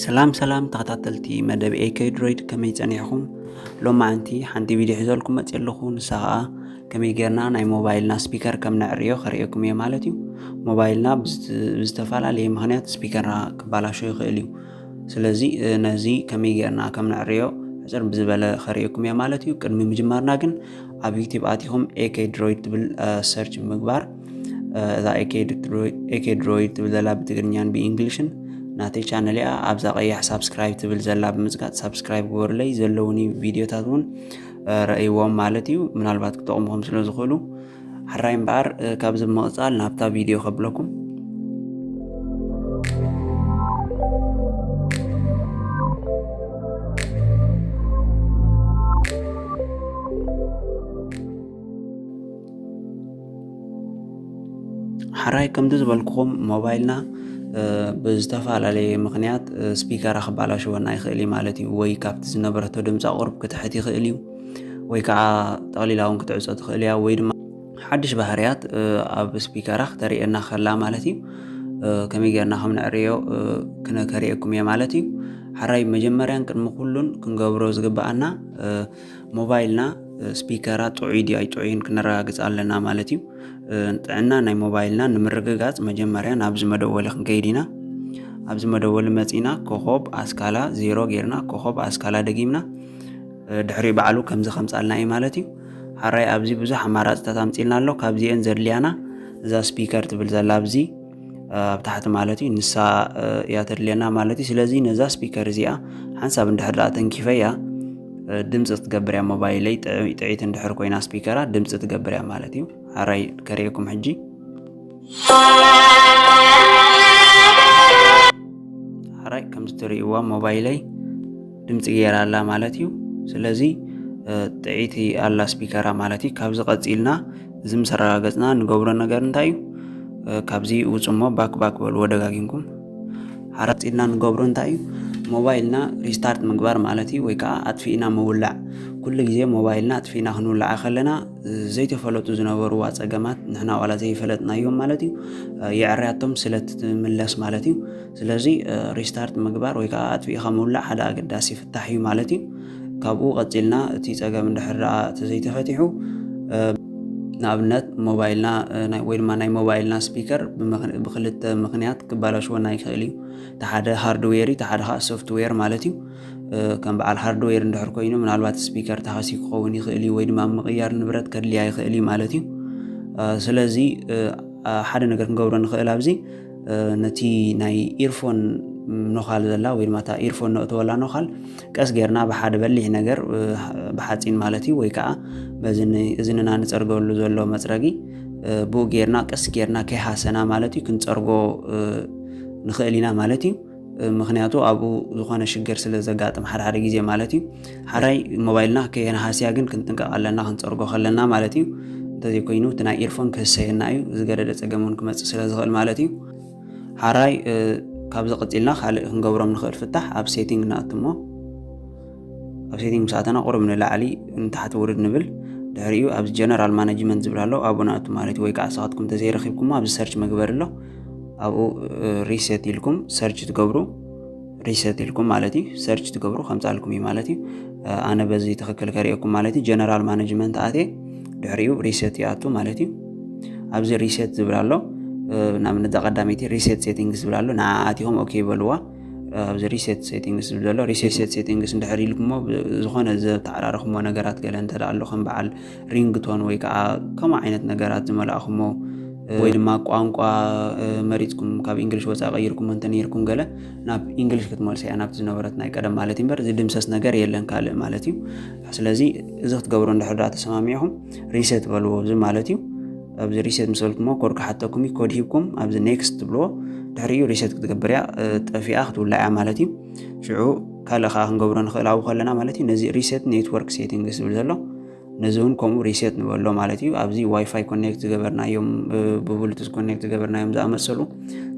ሰላም ሰላም ተኸታተልቲ መደብ ኤኬ ድሮይድ፣ ከመይ ጸኒሕኹም? ሎማዓንቲ ሓንቲ ቪድዮ ሒዘልኩም መጽእ ኣለኹ። ንሳ ኸኣ ከመይ ጌርና ናይ ሞባይልና ስፒከር ከም ነዕርዮ ከርእየኩም እየ ማለት እዩ። ሞባይልና ብዝተ- ብዝተፈላለየ ምኽንያት ስፒከርና ክባላሾ ይኽእል እዩ። ስለዚ እ፣ ነዚ ከመይ ጌርና ከም ነዕርዮ ሕጽር ብዝበለ ከርእየኩም እየ ማለት እዩ። ቅድሚ ምጅማርና ግን ኣብ ዩቲብ ኣቲኹም ኤኬ ድሮይድ ትብል ሰርች ምግባር፣ እዛ ኤኬ ድሮይድ ትብል ዘላ ብትግርኛን ብእንግሊሽን ናተይ ቻነል እያ። ኣብዛ ቀያሕ ሳብስክራይብ ትብል ዘላ ብምጽጋጥ ሳብስክራይብ ግበሩለይ። ዘለውኒ ቪድዮታት እውን ረእይዎም ማለት እዩ፣ ምናልባት ክጠቕምኹም ስለ ዝኽእሉ። ሕራይ እምበኣር፣ ካብዚ ብምቕጻል ናብታ ቪድዮ ከብለኩም። ሕራይ፣ ከምቲ ዝበልኩኹም ሞባይልና ብዝተፈላለየ ምኽንያት ስፒከራ ክባላሽወና ይኽእል እዩ ማለት እዩ። ወይ ካብቲ ዝነበረቶ ድምፃ ቁርብ ክትሕት ይኽእል እዩ፣ ወይ ከዓ ጠቕሊላ እውን ክትዕፆ ትኽእል እያ፣ ወይ ድማ ሓድሽ ባህርያት ኣብ ስፒከራ ክተርእየና ከላ ማለት እዩ። ከመይ ጌርና ከም ንዕርዮ ክነከርእየኩም እየ ማለት እዩ። ሕራይ፣ መጀመርያን ቅድሚ ኩሉን ክንገብሮ ዝግበኣና ሞባይልና ስፒከራ ጥዑይ ድዩ ኣይጥዑይን ክነረጋግፅ ኣለና ማለት እዩ። ጥዕና ናይ ሞባይልና ንምርግጋፅ መጀመርያ ናብዚ መደወሊ ክንከይድ ኢና። ኣብዚ መደወሊ መፂና ኮኾብ ኣስካላ ዜሮ ጌርና ኮኾብ ኣስካላ ደጊምና ድሕሪ ባዕሉ ከምዚ ከምፃልና እዩ ማለት እዩ። ሓራይ፣ ኣብዚ ብዙሕ ኣማራፅታት ኣምፂልና ኣሎ። ካብዚአን ዘድልያና እዛ ስፒከር ትብል ዘላ ኣብዚ ኣብ ታሕቲ ማለት እዩ፣ ንሳ እያ ተድልየና ማለት እዩ። ስለዚ ነዛ ስፒከር እዚኣ ሓንሳብ እንድሕር ደኣ ተንኪፈያ ድምፂ ክትገብር እያ ሞባይለይ። ጥዕይቲ እንድሕር ኮይና ስፒከራ ድምፂ ትገብር እያ ማለት እዩ። ሓራይ ከርእየኩም ሕጂ። ሓራይ ከምዚ ትርእይዋ ሞባይለይ ድምፂ ገይራ ኣላ ማለት እዩ። ስለዚ ጥዕይቲ ኣላ ስፒከራ ማለት እዩ። ካብዚ ቀፂልና እዚ ምስ ኣረጋገፅና ንገብሮ ነገር እንታይ እዩ? ካብዚ ውፁ እሞ ባክ ባክ በልዎ ደጋጊምኩም። ሓራይ ቀፂልና ንገብሮ እንታይ እዩ? ሞባይልና ሪስታርት ምግባር ማለት እዩ፣ ወይ ከዓ ኣጥፊእና ምውላዕ። ኩሉ ግዜ ሞባይልና ኣጥፊእና ክንውልዓ ከለና ዘይተፈለጡ ዝነበሩ ኣፀገማት ንሕና ዋላ ዘይፈለጥናዮም ማለት እዩ የዕርያቶም ስለ ትምለስ ማለት እዩ። ስለዚ ሪስታርት ምግባር ወይ ከዓ ኣጥፊእኻ ምውላዕ ሓደ ኣገዳሲ ፍታሕ እዩ ማለት እዩ። ካብኡ ቀፂልና እቲ ፀገም እንድሕር ደኣ ተዘይተፈቲሑ ንኣብነት ሞባይልና ወይ ድማ ናይ ሞባይልና ስፒከር ብክልተ ምክንያት ክባላሽወና ይኽእል እዩ። እቲ ሓደ ሃርድዌር እዩ፣ እቲ ሓደ ከዓ ሶፍትዌር ማለት እዩ። ከም በዓል ሃርድዌር እንድሕር ኮይኑ ምናልባት ስፒከር ተሃስዩ ክኸውን ይኽእል እዩ፣ ወይ ድማ ምቕያር ንብረት ከድልያ ይኽእል እዩ ማለት እዩ። ስለዚ ሓደ ነገር ክንገብሮ ንኽእል ኣብዚ ነቲ ናይ ኢርፎን ኖኻል ዘላ ወይ ድማ እታ ኢርፎን ነእተወላ ኖኻል ቀስ ጌርና ብሓደ በሊሕ ነገር ብሓፂን ማለት እዩ፣ ወይ ከዓ በዚ እዝንና ንፀርገሉ ዘሎ መፅረጊ ብኡ ጌርና ቀስ ጌርና ከይሃሰና ማለት እዩ ክንፀርጎ ንኽእል ኢና ማለት እዩ። ምኽንያቱ ኣብኡ ዝኾነ ሽግር ስለ ዘጋጥም ሓደ ሓደ ግዜ ማለት እዩ። ሓራይ ሞባይልና ከየንሃስያ ግን ክንጥንቀቕ ኣለና ክንፀርጎ ከለና ማለት እዩ። እንተዘይኮይኑ እቲ ናይ ኢርፎን ክህሰየና እዩ፣ ዝገደደ ፀገም እውን ክመፅእ ስለ ዝኽእል ማለት እዩ። ሓራይ ካብዚ ቀፂልና ካልእ ክንገብሮም ንኽእል ፍታሕ ኣብ ሴቲንግ ንኣቱ እሞ ኣብ ሴቲንግ ምስ ኣተና ቁሩብ ንላዕሊ ንታሕቲ ውርድ ንብል። ድሕሪኡ ኣብዚ ጀነራል ማኔጅመንት ዝብል ኣሎ ኣብኡ ንኣቱ ማለት እዩ። ወይ ከዓ ንስኻትኩም እንተዘይረኺብኩሞ ኣብዚ ሰርች መግበሪ ኣሎ ኣብኡ ሪሴት ኢልኩም ሰርች ትገብሩ። ሪሴት ኢልኩም ማለት እዩ ሰርች ትገብሩ ከምፃልኩም እዩ ማለት እዩ። ኣነ በዚ ትኽክል ከርእየኩም ማለት እዩ። ጀነራል ማኔጅመንት ኣትየ ድሕሪኡ ሪሴት ይኣቱ ማለት እዩ። ኣብዚ ሪሴት ዝብል ኣሎ። ንኣብነት እዛ ቀዳመይቲ ሪሴት ሴቲንግስ ዝብል ኣሎ፣ ንዓ ኣቲኹም ኦኬ በልዋ። ኣብዚ ሪሴት ሴቲንግስ ዝብል ዘሎ ሪሴት ሴቲንግስ እንድሕር ኢልኩሞ ዝኾነ ዝተዓራረኹሞ ነገራት ገለ እንተ ኣሎ ከም በዓል ሪንግቶን ወይ ከዓ ከምኡ ዓይነት ነገራት ዝመላእኹሞ ወይ ድማ ቋንቋ መሪፅኩም ካብ እንግሊሽ ወፃኢ ቀይርኩም እንተ ነይርኩም ገለ ናብ እንግሊሽ ክትመልሶ እያ ናብቲ ዝነበረት ናይ ቀደም ማለት እዩ እምበር ዝድምሰስ ነገር የለን ካልእ ማለት እዩ። ስለዚ እዚ ክትገብሩ እንድሕር ዳ ተሰማሚዕኹም ሪሴት በልዎ እዚ ማለት እዩ። ኣብዚ ሪሴት ምስ በልኩሞ ኮድ ክሓተኩም እዩ። ኮድ ሂብኩም ኣብዚ ኔክስት ትብልዎ። ድሕሪኡ ሪሴት ክትገብር እያ፣ ጠፊኣ ክትውላዕ እያ ማለት እዩ። ሽዑ ካልእ ከዓ ክንገብሮ ንኽእል ኣብኡ ከለና ማለት እዩ። ነዚ ሪሴት ኔትወርክ ሴቲንግስ ዝብል ዘሎ ነዚ እውን ከምኡ ሪሴት ንበሎ ማለት እዩ። ኣብዚ ዋይፋይ ኮኔክት ዝገበርናዮም ብብሉቱዝ ኮኔክት ዝገበርናዮም ዝኣመሰሉ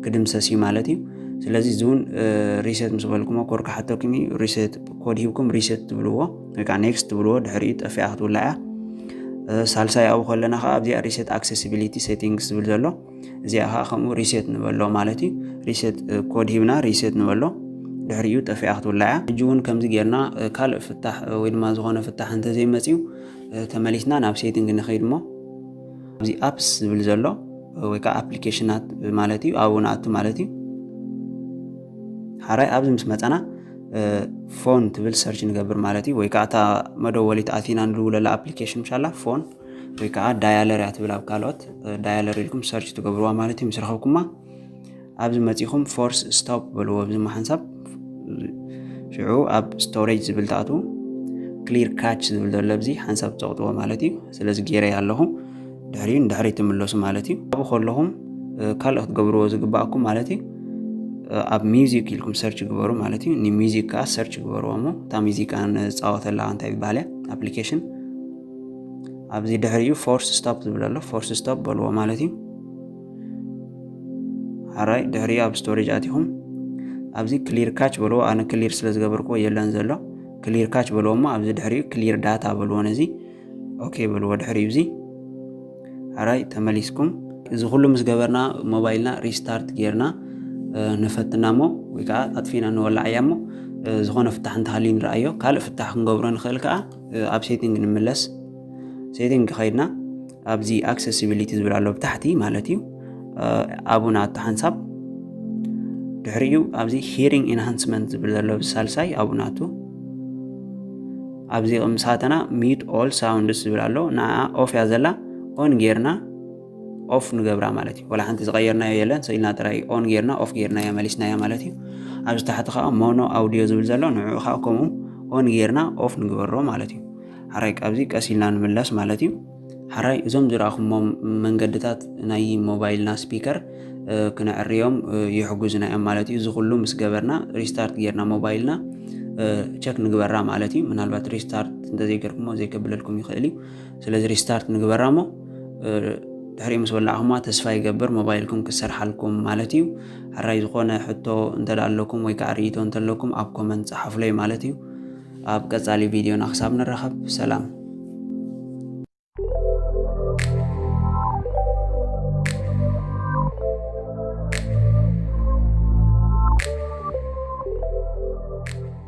ክድምሰስ እዩ ማለት እዩ። ስለዚ እዚ እውን ሪሴት ምስ በልኩሞ ኮድ ክሓተኩም እዩ። ሪሴት ኮድ ሂብኩም ሪሴት ትብልዎ ወይ ከዓ ኔክስት ትብልዎ። ድሕሪኡ ጠፊኣ ክትውላዕ እያ። ሳልሳይ ኣብኡ ከለና ከዓ ኣብዚኣ ሪሴት ኣክሴሲቢሊቲ ሴቲንግስ ዝብል ዘሎ እዚኣ ከዓ ከምኡ ሪሴት ንበሎ ማለት እዩ። ሪሴት ኮድ ሂብና ሪሴት ንበሎ። ድሕሪኡ ጠፊኣ ክትውላዕ እያ። ሕጂ እውን ከምዚ ጌርና ካልእ ፍታሕ ወይ ድማ ዝኾነ ፍታሕ እንተዘይመፅዩ ተመሊስና ናብ ሴቲንግ ንኸይድ እሞ ኣብዚ ኣፕስ ዝብል ዘሎ ወይ ከዓ ኣፕሊኬሽናት ማለት እዩ ኣብኡ ንኣቱ ማለት እዩ። ሓራይ ኣብዚ ምስ መፀና ፎን ትብል ሰርች ንገብር ማለት እዩ። ወይ ከዓ እታ መደወሊት ኣቲና ንድውለላ ኣፕሊኬሽን ምሻላ ፎን ወይ ከዓ ዳያለር እያ ትብል ኣብ ካልኦት ዳያለር ኢልኩም ሰርች ትገብርዋ ማለት እዩ። ምስ ረኸብኩማ ኣብዚ መፂኹም ፎርስ ስቶፕ በልዎ ኣብዚ ሓንሳብ ሽዑ ኣብ ስቶሬጅ ዝብል ትኣትዉ ክሊር ካች ዝብል ዘሎ ኣብዚ ሓንሳብ ትፀቕጥዎ ማለት እዩ። ስለዚ ገይረ ኣለኹ። ድሕሪኡ ንድሕሪ ትምለሱ ማለት እዩ። ኣብኡ ከለኹም ካልእ ክትገብርዎ ዝግባኣኩም ማለት እዩ ኣብ ሚዚክ ኢልኩም ሰርች ግበሩ ማለት እዩ። ንሚዚክ ከዓ ሰርች ግበርዎ እሞ እታ ሚዚካ ንፃወተላ እንታይ ዝበሃለ ኣፕሊኬሽን ኣብዚ ድሕሪኡ ፎርስ ስቶፕ ዝብል ኣሎ። ፎርስ ስቶፕ በልዎ ማለት እዩ። ሓራይ ድሕሪኡ ኣብ ስቶሬጅ ኣቲኹም ኣብዚ ክሊር ካች በልዎ። ኣነ ክሊር ስለ ዝገበርክዎ የለን ዘሎ። ክሊር ካች በልዎ እሞ ኣብዚ ድሕሪኡ ክሊር ዳታ በልዎ ነዚ ኦኬ በልዎ። ድሕሪኡ እዚ ሓራይ ተመሊስኩም እዚ ኩሉ ምስ ገበርና ሞባይልና ሪስታርት ጌርና ንፈትና እሞ ወይ ከዓ ኣጥፊና ንወላዓያ እሞ ዝኾነ ፍታሕ እንተሃልዩ ንረኣዮ። ካልእ ፍታሕ ክንገብሮ ንኽእል ከዓ ኣብ ሴቲንግ ንምለስ። ሴቲንግ ከይድና ኣብዚ ኣክሰሲቢሊቲ ዝብል ኣሎ ብታሕቲ ማለት እዩ። ኣብኡ ንኣቱ ሓንሳብ ድሕሪኡ ኣብዚ ሂሪንግ ኢንሃንስመንት ዝብል ዘሎ ሳልሳይ ኣብኡ ንኣቱ ኣብዚ ምሳተና ሚዩት ኦል ሳውንድስ ዝብል ኣሎ ንኣ ኦፍ እያ ዘላ ኦን ጌርና ኦፍ ንገብራ ማለት እዩ። ወላ ሓንቲ ዝቀየርናዮ የለን። ስኢልና ጥራይ ኦን ጌርና ኦፍ ጌርናያ መሊስናያ ማለት እዩ። ኣብዚ ታሕቲ ከዓ ሞኖ ኣውዲዮ ዝብል ዘሎ ንዕኡ ከዓ ከምኡ ኦን ጌርና ኦፍ ንግበሮ ማለት እዩ። ሓራይ ካብዚ ቀስ ኢልና ንምለስ ማለት እዩ። ሓራይ እዞም ዝረኣኹሞም መንገድታት ናይ ሞባይልና ስፒከር ክነዕርዮም ይሕጉዝና እዮም ማለት እዩ። እዚ ኩሉ ምስ ገበርና ሪስታርት ጌርና ሞባይልና ቸክ ንግበራ ማለት እዩ። ምናልባት ሪስታርት እንተዘይገርኩሞ ዘይከብለልኩም ይኽእል እዩ። ስለዚ ሪስታርት ንግበራ እሞ ድሕሪኡ ምስ ወላዕኹማ ተስፋ ይገብር ሞባይልኩም ክሰርሓልኩም ማለት እዩ። ሕራይ ዝኾነ ሕቶ እንተዳ ኣለኩም ወይ ከዓ ርእይቶ እንተለኩም ኣብ ኮመንት ፀሓፉለይ ማለት እዩ። ኣብ ቀፃሊ ቪድዮና ክሳብ ንራኸብ ሰላም።